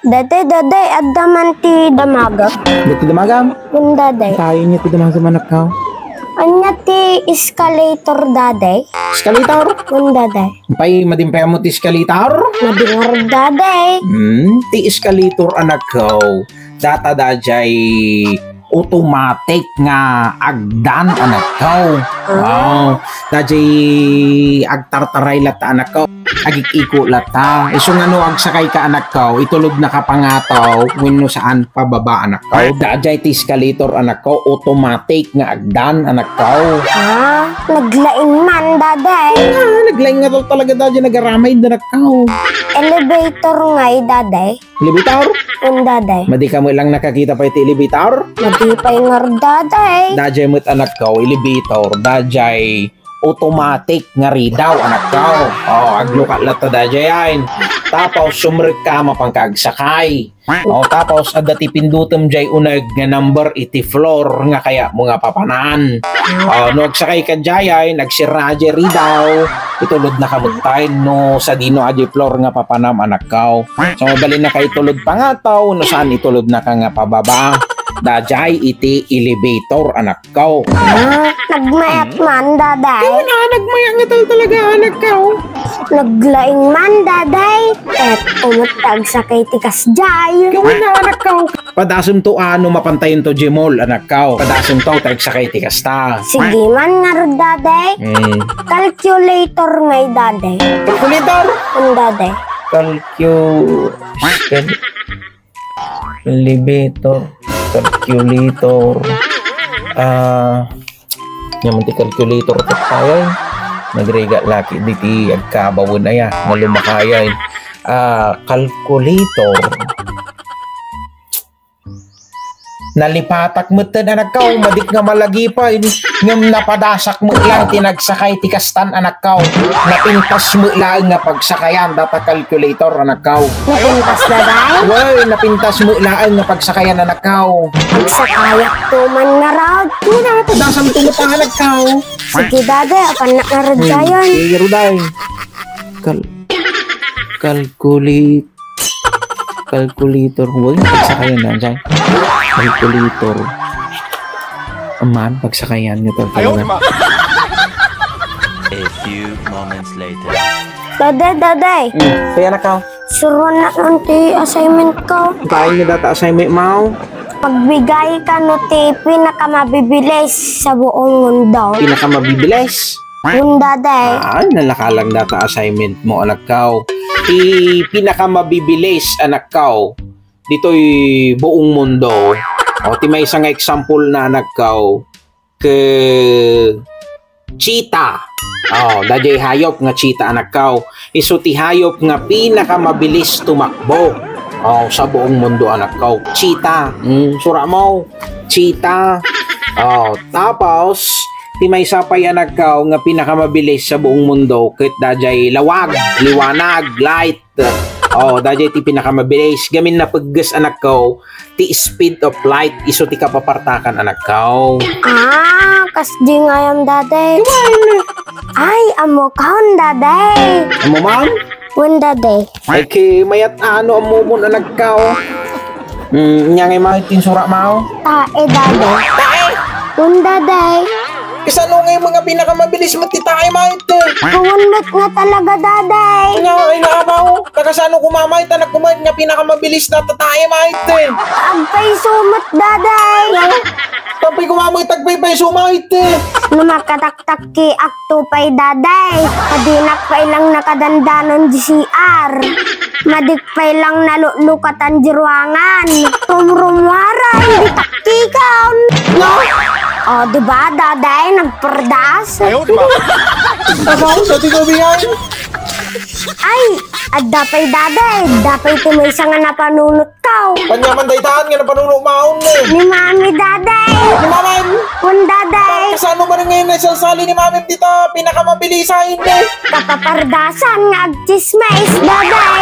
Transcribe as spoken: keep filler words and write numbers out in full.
Daday, daday, adda man ti damagak. Adda ti damagam? Wen, daday. Tayo niya ti damagam, anakkaw. Ania ti escalator, daday? Escalator? Wen, daday. Pay, madi pay ammo ti escalator? Madi ngarud, daday. Hmm, ti escalator, anakkaw. Data dajay automatic nga agdan, anakkaw. Ah. Wow. Dajay agtartaray latta, anakkaw. Agik-iko latta. Isu nga no agsakayka, anakkaw, itulodnaka pangataw wenno saan pababa, anakkaw. Dajay ti escalator, anakkaw, automatic nga agdan, anakkaw. Ah, naglaing man, daday. Ah, naglaing nga talaga dajay nagaramay, anakkaw. Elevator ngay, daday. Elevator? Wen, daday. Madi ka met lang nakakita pay ti elevator? Madi pay ngarud, daday. Dajay met, anakkaw, elevator. Dajay automatic nga ridaw, anakkaw. Oh, aglukat latta dajay ay. Tapos, sumrekka, mapanka agsakay. Oh, tapos, adda ti pindutem jay uneg nga number iti floor nga kayatmo nga papanan. Oh, no agsakayka jay ay, nagsirra jay ridaw, itulodnaka met tay no sadino a jay floor nga papanam, anakkaw. So, mabalinnaka itulod pangataw, no saan itulodnaka nga pababa. Dajay iti elevator, anakkaw. Ah, nagmayat man, daday. Wen, ah, nagmayat nga tal-, talaga, anakkaw. Naglaing man, daday. Ket umut agsakay ti kasjay. Wen, ah, anakkaw. Padasem to, ano, mapantayon to, Jimol, anakkaw. Padasem to, ta agsakay ti kasta. Sige man ngarud, daday. Hmm. Calculator ngay, daday. Calculator? Wen, daday. Calcu-, cal-, elevator, calculator. Ah, ania man ti calculator, tattayen. Nagrigat laki diti agkabawen aya, nga lumakay ay. Ah, calculator. Nalipatak metten, anakkaw, madik nga malagipay, ngem napadasak met lang ti nagsakay ti kastan, anakkaw. Napintas met laeng nga pagsakayan data calculator, anakkaw. Napintas, daday? Well, napintas met laeng nga pagsakayan, anakkaw. Agsakayakto man ngarud. Wala, padasanto met, anakkaw. Sige, daday, apan na ngarud. Hmm, kayon. Sige, ruday. Kal-, calculate. Calculator. Uy, pagsakayan na, Jay. Calculator. Aman, pagsakayan nga talaga. A few moments later. Daday, daday. Hmm, kaya na ka. Suruan na lang ti assignment ko. Kain nga data assignment mo? Pagbigay kano ti pinakamabibilis sa buong mundo. Pinakamabibilis? Wen, daday. Ah, nalakalang data assignment mo, anakkaw. Ti pinakamabibilis, anakkaw, ditoy buong mundo. O, ti maysa nga example na, anakkaw, ke cheetah. O, dajay hayop nga cheetah, anakkaw. Isu ti hayop nga pinakamabilis tumakbo. O, sa buong mundo, anakkaw. Cheetah. Mm, sura mo. Cheetah. O, tapos, ti maysa pay, anakkaw, nga pinakamabilis sa buong mundo, ket dajay lawag, liwanag, light. O, dajay ti pinakamabilis. Gamin napegges, anakkaw, ti speed of light, isu ti kapapartakan, anakkaw. Ah, kasdi ngay, daday. Ay, ammokon, daday. Ammo man? Wen, daday. Ay, ki mayat ano, ammomon, anakkaw. Hmm, ania ngay manen ti insura mo? Tae, daday. Tae? Wen, daday. Kasano ngay nga pinakamabilis met ti tae, mayat? Awan met nga talaga, daday. Nga, ay, naabaw. Kasano koma, mayat, anak ko, mayat, nga pinakamabilis data tae, mayat? Agpayso met, daday. Agpayso, mayat, agpaypayso, mayat. No makataktakkiak to pay, daday, adinak pay lang nakadandanon di C R. Madik pay lang naluklukatan di ruangan. Rumrumwara, indi takkikan. O, di ba, daday, nagpardas? Abaw, sa ti gabi yan. Ay, adda pay, daday. Adda pay ti maysa nga napanunot ko. Ania man dayta nga napanunot mo, ne? Ni Mami, daday. Ni Mami? Wen, daday. Kasano man ngay nga isalsali ni Mami dita? Pinakamabilisan, ne? Kapapardasan nga agtsismis, daday.